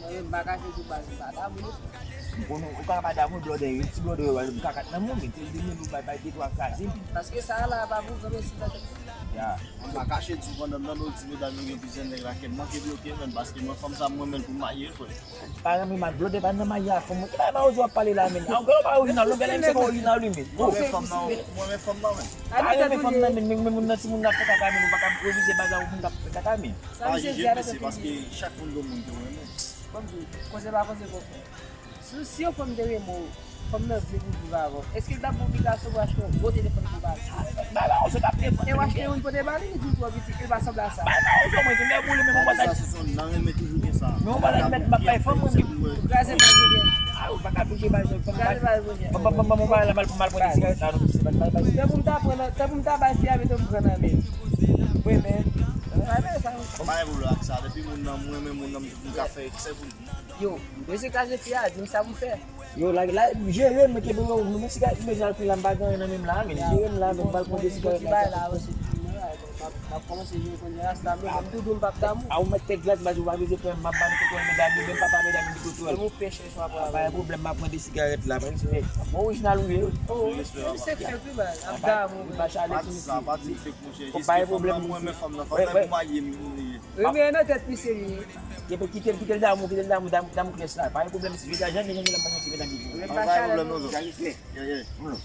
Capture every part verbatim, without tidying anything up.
Mwen menm, m pa kache sou baz, m pa damou. M konnen ou ka pa damou blòdè, yon ti blòdè yo, m kakat nan mwen, men te li menm ou bay, bay de twa kraze, men. Paske sa la pa pou granmesi nan tèt. Ya. M pa kache di w pandan m tande w di medam yo gen plizyè nèg la, kè m manke bloke, men, paske mwen, fanm sa, mwen menm pou m marye, frè. Pa renmen mal, blòdè pa nan marye a fanm mwen. Ki bagay mawozo w ap pale la, men? A, w pa orijinal, non, bèlè misye pa orijinal, wi, men. Mwen renmen fanm nan, mwen renmen fanm nan, men. Pa renmen fanm nan, men, men, men moun nan, timoun nan ap fè kaka, men, ou pa ka refize bagay, ou moun k ap fè kaka, men. Pa jije, men se paske chak moun gen moun ke w renmen. Ban m di w, koze pa koze, bòkò. Si, si yon fanm te renmen w, fanm nan vle pou viv avè w, èske l t ap gen obligasyon pou achte yon gwo telefòn pou ba l? Ba, ba, ou sot ap telefòn. E w achte youn pou te ba li, li di w twò piti, e l pa sanble a sa. Ba, ba, ou sot mwen, lè ou li menm ou pa ta. Sa se son nan renmen toujou gen sa. Men ou pa ta mèt m ap bay fanm mwen. Kraze bal mwen. A, ou pa ka touche bal mwen. Kraze bal mwen. Ban, ban, ban, ban, ban, ban, mal pou mal pran de sigarèt la, non, se pa, pa, pa. Tan pou m ta pran nan, tan pou m ta bay fi a, mete m pran nan men. Wi, men. Bay men sa. Bay pou l ak sa, depi moun nan, mwen menm moun nan, m ka fè eksè pou li. Yo, mesye kraze fi a, di m sa pou m fè. Yo, la, la, jere m, kenbe yo, nou, men sigarèt, men jan l pli la, m pa gen anyen nan men m la, men jere m la, men m pral pran de sigarèt la. Ki bay la, osi, m ap kòmanse jere kounye a, rasta m, m tou di w m p ap damou. A, ou mèt tèt glas, baz, ou pa bezwen pè, m ap ba nou kote medam yo, menm papa medam yo kote. Menm ou pèche swa pa. Pa gen pwoblèm, m ap pran de sigarèt la, pa gen pwoblèm. Bon, orijinal ou ye. Oh, menm se fèk wi, baz, ap damou. Pa chale ti mesye. Pa gen pwoblèm, mwen, men fanm nan, fanm nan pou marye m, m ye. Wi, men nan tèt misye li ye. Epi kite l, kite l damou, kite l damou, damou, damou pyès la. Pa gen pwoblèm, si jodi a jan gen jan gen la m pa santi medam yo. Mwen pa chale non.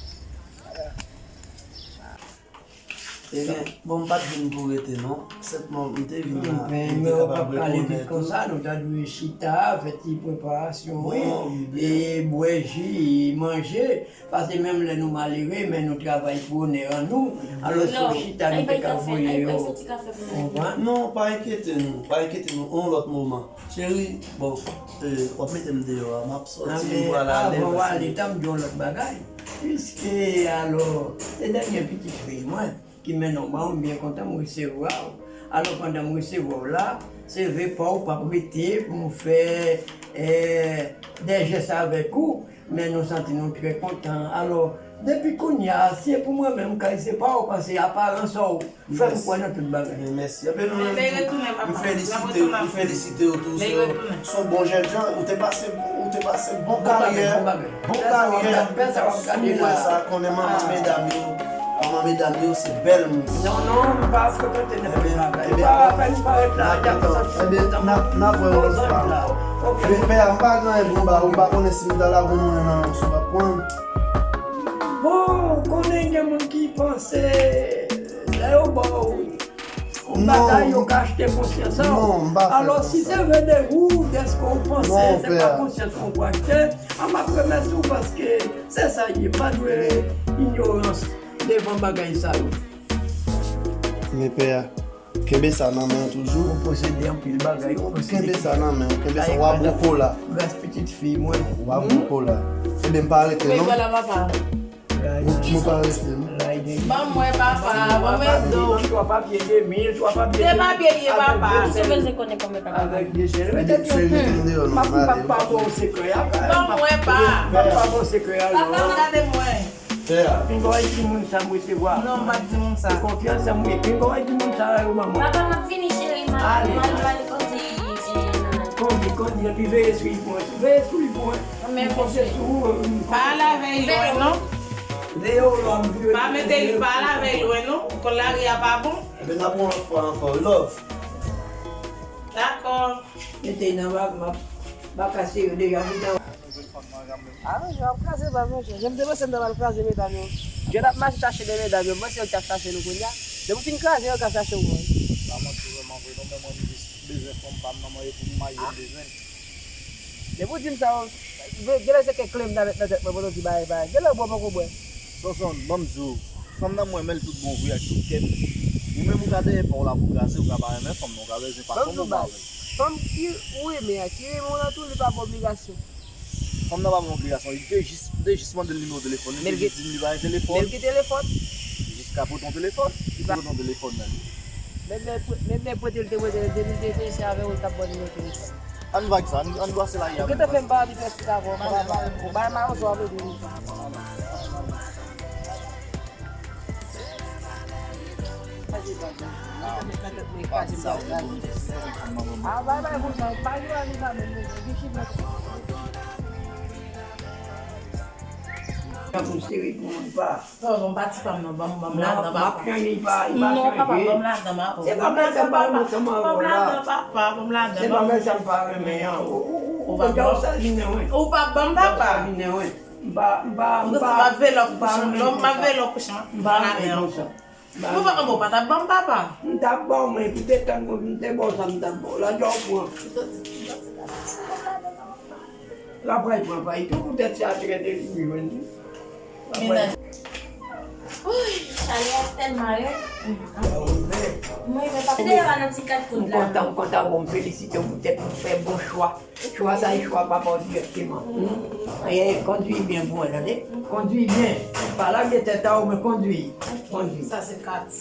Ebyen, bon, m pa t vin pou rete non. Senpman, m te vin la, m te kapab rekonèt ou. Nou ta dwe chita, fè ti preparasyon, e bwè ji, manje. Paske menm lè nou malere, men nou travay pou onè an nou. Alò, si w chita, nou te ka voye yo. Ou konprann? Non, pa enkyete nou, pa enkyete nou, yon lòt moman. Cheri, bon, e, w ap mete m deyò a, m ap sòti, m pral ale. Avan w ale, tan m di w yon lòt bagay. Piske, alò, se dènye pitit fi mwen ki mennen w ban m, m byen kontan m resevwa w. Alò, pandan m resevwa w la, se repa w p ap rete pou nou fè, e, de jès avèk ou. Men nou santi nou trè kontan. Alò, depi kounye a, si e pou mwen menm kay, se pa w, paske aparans ou fè m kwè nan tout bagay. Men mèsi. Ebyen nou menm tou, m felisite w, m felisite w tou. Se, se yon bon jènjan. Ou te pase, ou te pase bon karyè. Bon karyè. Si w wè sa, konnen manman medam yo. Manman medam yo se bèl moun. Non, non, m pa frekante nenpòt bagay. Ebyen, m pa, m pa parèt la, y ap santi. Ebyen, n ap, n ap wè yon lòt fwa ankò. Men pè a, m pa gen anyen pou m ba ou, m pa konnen si m ta lage yon mwen nan men w, si w p ap pran. Bon, ou konnen gen moun ki panse, lè yo ba w yon bagay, yo ka achte konsyans an w. Alò, si se vre de ou, dèske ou panse se pa konsyans an w pou achte, a, m ap remèsye w paske se sa l ye, pa dwe inyorans devan bagay sa yo. Men pè a, kenbe sa nan men w toujou. Ou posede anpil bagay, ou posede. Kenbe sa nan men w, kenbe sa, w a bwoko la. Gras pitit fi mwen. W a bwoko la. Ebyen, m pa rete non. Ou, ou pa rete non. Ban mwen, papa, ban mwen do. Twa papye de mil, twa papye de mil. De papye ye, papa. Avèk de jèl. Avèk de jèl. Mete m ap pa ba w sekrè a. Ban mwen, pa. M ap pa ba w sekrè a. Papa, gade mwen. Pè a. Pinga w di moun sa m resevwa. Non, m pa di moun sa. Konfyans an mwen. Pinga w di moun sa yo ban mwen. Papa, m ap vini, cheri, m al, m al, m al kondi, e, nana. Kondi, kondi, epi veye sou li pou mwen. Veye sou li pou mwen. M konfye sou ou, e, m konfye sou ou. Pa lave l lwen, non. Veye w lò m vire. Pa mete l, pa lave l lwen, non. Ou konn lari a pa bon. Ebyen, n ap wè yon lòt fwa ankò. Love. Dakò. Mete l nan bag, m ap, m ap pase yo deja, m nan. Aranje w ap kraze bal, monchè. Jan m te panse m ta pral kraze medam yo. Jan n ap mache chache de medam yo, m panse yo k ap chache nou kounye a. Depi w fin kraze, yo k ap chache w, bòy. Pa manti vrèman vre non, men mwen m jis bezwen fanm pa m nan, mwen e pou m marye m bezwen. Depi w di m sa, yo, genlè se kèk kle m ta met nan tèt mwen pandan w di bagay pa. Genlè w bwè w poko bwè. Sonson, ban m di w, fanm nan mwen renmen l tout bon vre ak tout kè m. Ou menm ou ka dèyè pa w la pou w kraze, ou ka pa renmen fanm nan, ou ka bezwen pa fanm ou pa avè l. Fanm ki ou renmen an, ki renmen w lan tou, li pa ba w obligasyon. Fanm nan pa ban m obligasyon. Li te jis, m te jis mande l nimewo telefòn li, li te jis di m li pa gen telefòn. Men l gen telefòn. Li jis ka pote yon telefòn. Li pote yon telefòn nan li. Menm lè, menm lè pote l te pote l, depi l te fè se avè w, l t ap ba w nimewo telefòn. Ann vag sa, ann, ann brase lari a. Ou gentan fè m pa anvi fè sit avè w, papa. Ou bay mawozo avè w. Ah, bay, bay, konsa, pa gen anvi sa menm, non. Tankou seri pou moun pa. Non, non, pa ti pa m non, ban m, ban m ladan, papa. Non, papa, ban m ladan, papa. Se bagay sa m pa renmen ansanm avè w la. Ban m ladan, papa, ban m ladan. Se bagay sa m pa renmen an. Ou, ou, ou, ou pa ban m. Ou pa ban m, papa. M pa, m pa, m pa, m pa vle lòk kouche, m pa vle lòk kouche, m pa renmen konsa. Ou pa ban m, ou pa t ap ban m, papa. M t ap ba w, men pou te tann mwen, m te ba w sa m t ap ba w. Lajan w pran. L ap pran pay tou, poutèt se atè de li pou jwenn li. L ap pran. Wouy, chalè a tèlman rèd. Mwen, mwen pa te la nan ti kat kout la. M kontan, m kontan, bon, m felisite w poutèt ou fè bon chwa. Chwa sa, e chwa papa w dirèkteman. E, kondui byen pou mwen, tande? Kondui byen. Pa lage tèt a w, men kondui. Kondui. Sa se kat.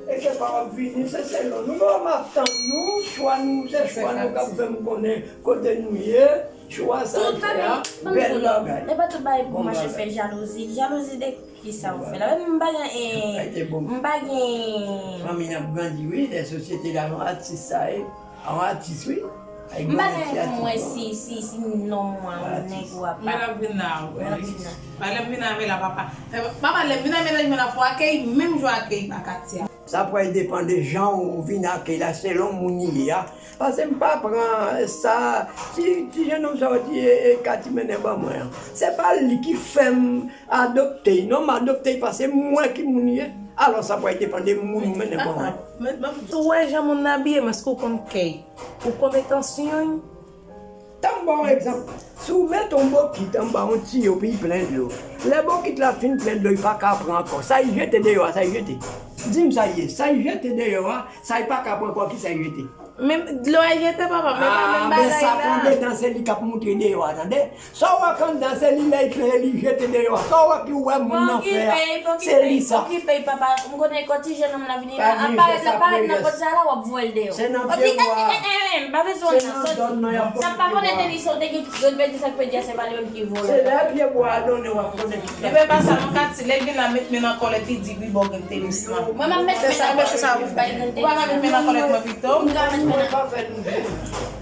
E se pa w ap vini, se selon nou. Nou menm ap tann nou, chwa nou, se chwa nou k ap fè m konnen kote nou ye. Chwa sa l fè a, bèl bagay. E pa tout bagay pou mache fè jalouzi. Jalouzi de kisa ou fè la? M pa gen, eh, m pa gen. Fanmi n ap grandi, wi, lè sosyete la, yon atis sa ye. Yon atis, wi. M pa gen pou mwen si, si, si nonm mwen, yon nèg ou ap. Men l ap vin la, wi. Men l ap vin la. Lè m vin avè l la, papa. Papa, lè m vin nan mennaj mwen la, fò akeyi menm jan akeyi pa katye a. Sa pral depann de jan ou vin akèy la, selon moun li ye a. Paske m pa pran sa, ti, ti jennonm sa yo di, e, e, Katy mennen ban mwen an. Se pa li ki fè m adopte l, non, m adopte l paske m wè ki moun li ye. Alò, sa pral depann de moun ou mennen ban mwen. Men, men, si w wè jan moun nan abiye, men èske w konn kèy? Ou konn entansyon l? Tann m ba w egzanp. Si w mete yon bokit anba yon tiyo pou l plen dlo, lè bokit la fin plen dlo, li pa ka pran ankò. Sa l jete deyò a, sa l jete. Di m sa l ye. Sa l jete deyò a, sa l pa ka pran ankò, ki sa l jete? Men dlo a jete, papa, men pa menm bagay la. Ah, men sa k andedan, se li k ap moutre deyò a, tande? Sa w wè k anndan, se li lè l plen, li jete deyò a. Sa w wè ki w wè moun nan fè a, se li sa. Okipe l, papa. M konnen kò ti jennonm nan vini la, ap parèt, l ap parèt nan pòt sa la, w ap voye l deyò. Se nan pye bwa a. M pa bezwen w nan soti. Sa m pa konnen te li sa w te gen ki pedi, sa k pedi a, se pa li menm ki vòlè. Se lè pye bwa a donnen w ap konnen ki sa. Epi pa sa non, Katy, lè l vin la met men nan kòlèt, li di wi bò grenn tenis lan. Mwen m ap met men nan kòlèt, li bay grenn tenis lan. Ou pa ka met men nan kòlèt mwen pito? M ka met men nan.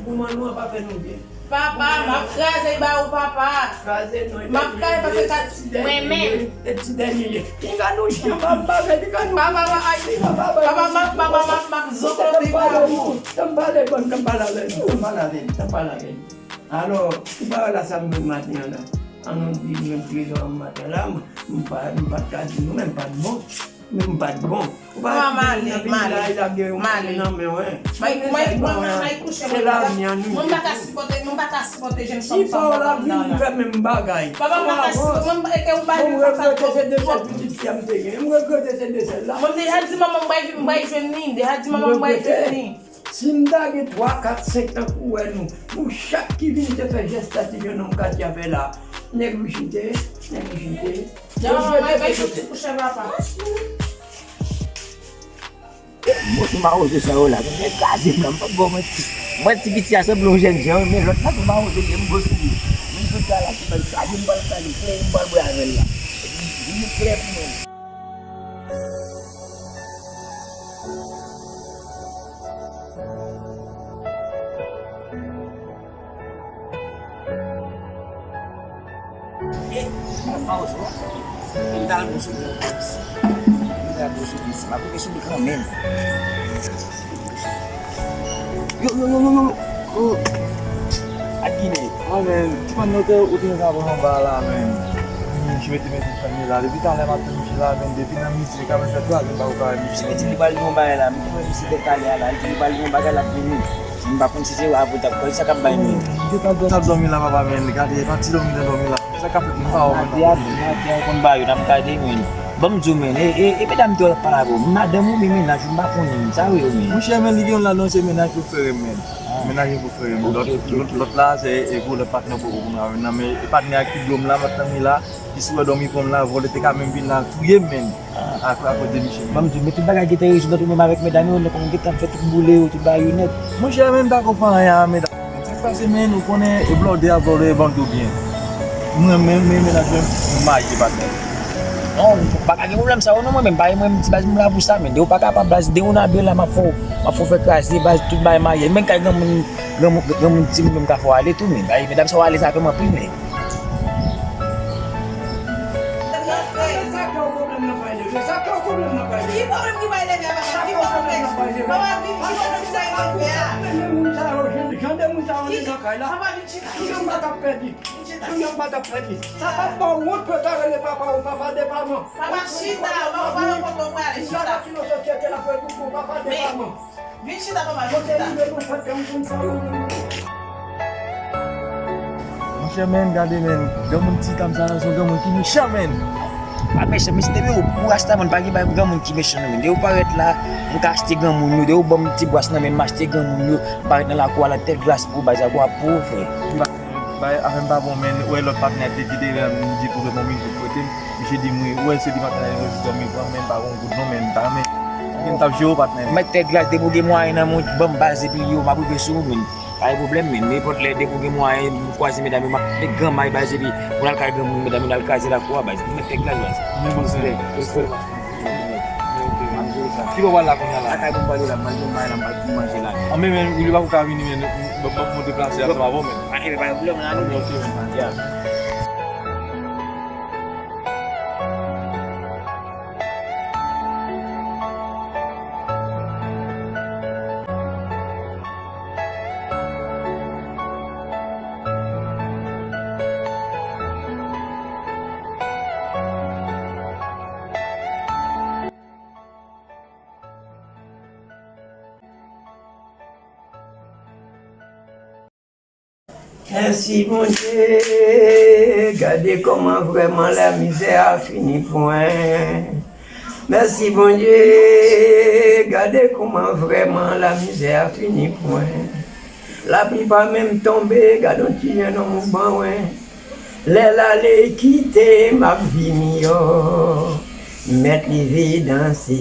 Gouman nou an pa fè nou byen. Papa, m ap kraze l ba ou, papa. Kraze non, m ap kraze paske sa mwen menm. E ti dènye ye. Pinga nou jan m ap bave, pinga nou. Papa, papa, ay, papa, papa, m ap, papa, m ap, m ap zoklope ba ou. Tann pale, bon, tann pale avè nou, tann pale avè nou, tann pale avè nou. Alò, ou pa wè la sa m jwenn maten an la. An nou di mwen trezò an maten la, m, m pa, m pa t ka di nou, men m pa t bon. Men m pa t bon. Ou pa vin nan peyi la, e lage yon kote nan men w, en. Mwen, mwen, mwen, mwen kouche, mwen pa ka, mwen pa ka sipòte, mwen pa ka sipòte jèn fanm sa w ap fè menm bagay. Papa, mwen pa ka sipòte, mwen, e ke ou pa jwenn fanm sa twòp. Mwen regrete se de sèl pitit fi a m te gen. Mwen regrete se de sèl la. Mwen deja di manman m bay, m bay jwenn li, deja di manman m bay jwenn li. Si m ta gen twa, kat, senk tankou wè nou, pou chak ki vin te fè jès sa ti jennonm Katia fè la, nèg li chite, nèg li chite. Mwen sou mawozo sa yo la, men kraze m la, m p ap ba w manti. Mwen ti piti a sanble yon jènjan, men lòt la se mawozo li ye, m gwo sou li. Men jodi a la, se pral kraze m pral kraze, klere m pral bwè avè l la. Epi, li klè pou mwen. E, mwen pa ozo a. Mwen ta al bon sou li. Mwen ta al bon sou li. Mwen ta al bon sou li kanmenm. Yo, yo, yo, yo, yo. Ak Ginen. Ah, men, ti pann note, ou te ka pran anba la, men. Misye mete, mete fanmi la. Depi talè m ap tann misye la, men, depi nan midi, li ka menm fè twa zè, m pa ko ka wè misye. Misye di li pral gen yon bagay la, m te wè misye fè talè a la, li di li pral gen yon bagay l ap vini. M pa konn si se avè w t ap pale, sa k ap bay menm. M te t ap dòmi la, papa, men, gade, e pa ti dòmi nan dòmi la. Sa k ap fèt, m pa wè menm. Maten a, maten a, ou konn bagay yo, n ap gade, men. Ban m di w, men, e, e, e medam te w ap pale avè w, madanm ou byen mennaj ou, m pa konnen, men, sa yo ye, men. Monchè, men, li gen youn ladan se mennaj pou frè m, men. Mennaj pou frè m. Lòt, lòt, lòt la, se, e, pou lòt patnè poko pou m la, men, men, e patnè a ki dlo m la, m ap tann li la, ki sou wè dòmi pran m la, vòlè te ka menm vin la, touye m, men. Akote, akote misye. Ban m di w, men tout bagay gentan rezoud ant ou menm avèk medam yo, nou konn gentan fè tout boule yo, tout bagay yo nèt. Monchè, men m pa konprann anyen a medam. Sa k pase, men ou konnen e blòdè a blòdè ban m tou byen. Mwen menm, men mennaj mwen, m marye, patnè. Non, ou pa ka gen pwoblèm sa yo non, mwen menm, pa mwen menm, ti baz, m la pou sa, men de ou pa kapab, baz, de ou nan de la, m ap fè w, m ap fè w fè kraze, baz, tout bagay marye. Men kay granmoun, granmoun, granmoun timoun menm ka fè w ale tou, men bagay medam sa yo alèz avè m anpil, men. Ki pwoblèm ki pral leve a, papa? Ki pwoblèm ki pral leve a? Papa, vin, ki pwoblèm ki pral leve a? Jan de moun sa yo, jan de moun sa yo nan kay la. Papa, vin chita. Kijan m pa t ap pèdi? Vin chita. Kijan m pa t ap pèdi? Sa pa ba w wont pou yo ta rele papa w papa depaman. Papa, chita. Papa, papa, kote w prale, chita. Ki nan sosyete la pou yo di w papa depaman. Vin chita, papa, vin chita. Monchè, men, gade, men, granmoun ti dam sa, se yon granmoun ki mechan, men. Pa mechan, mesye, depi ou, ou rasta, men, pa gen bay granmoun ki mechan, non, men. Depi ou parèt la, m ka achte granmoun yo, depi ou ban m ti bwas nan men m achte granmoun yo, m parèt nan lakou a la tèt glas pou baz a, pou ap pou ou, frè. Bay, afè m pa bon, men, wè lòt patnè te kite, men, m di pou fè bon, men, pou prete m. Misye di m, wi, ou wè se li patnè yo, jis dòmi pran, men m pa gon goud non, men m ta renmen. Gen m t ap jere w, patnè. Mèt tèt glas, depi w gen mwayen nan men w, ban m baz, epi yo, m ap rive sou ou, men. Pa gen pwoblèm, men. Nenpòt lè, depi w gen mwayen, m kwaze medam yo, m ap met gran may baz, epi pou n al kay granmoun, medam yo, n al kraze lakou a, baz. Mèt tèt glas, baz. Men bon, respè, respè. M ap jere sa. Ki bò w pral la kounye a la? Lakay mwen pral la, m al jwenn may la, m pral pou manje la. An, men, men, ou li pa pou ka vini, men, m, m, m ap monte plase ansanm avè w, men. Pa gen pwoblèm, nan. Ok, men. Ya. Mèsi Bondye, gade kòman vrèman lamizè a fini pran. Mèsi Bondye, gade kòman vrèman lamizè a fini pran. Lapli pa menm tonbe, gade yon ti jennonm ou ban mwen. Lè l ale kite m ap vi miyò. Mèt leve danse,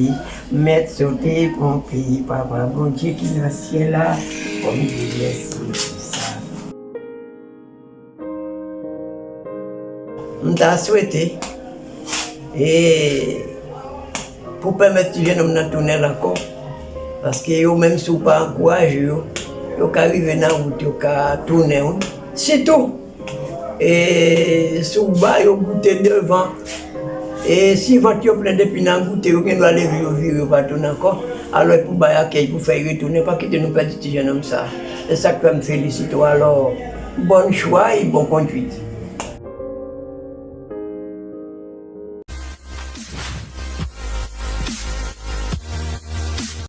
mèt sote ponpe, Papa Bondye ki nan syèl la, fò m di mèsi pou sa. M ta swete, e, pou pèmèt ti jennonm nan tounen l ankò. Paske yo menm, si w pa ankouraje yo, yo ka rive nan wout, yo ka tounen w. Sitou, e, si w ba yo goute devan, e, si vant yo plen depi nan goute, yo gen dwa leve, yo vire, yo pa tounen ankò. Alò, e pou bay akèy, pou fè yo retounen, pa kite nou pèdi ti jennonm sa. Se sa k fè m felisite w. Alò, bòn chwa e bon konduit.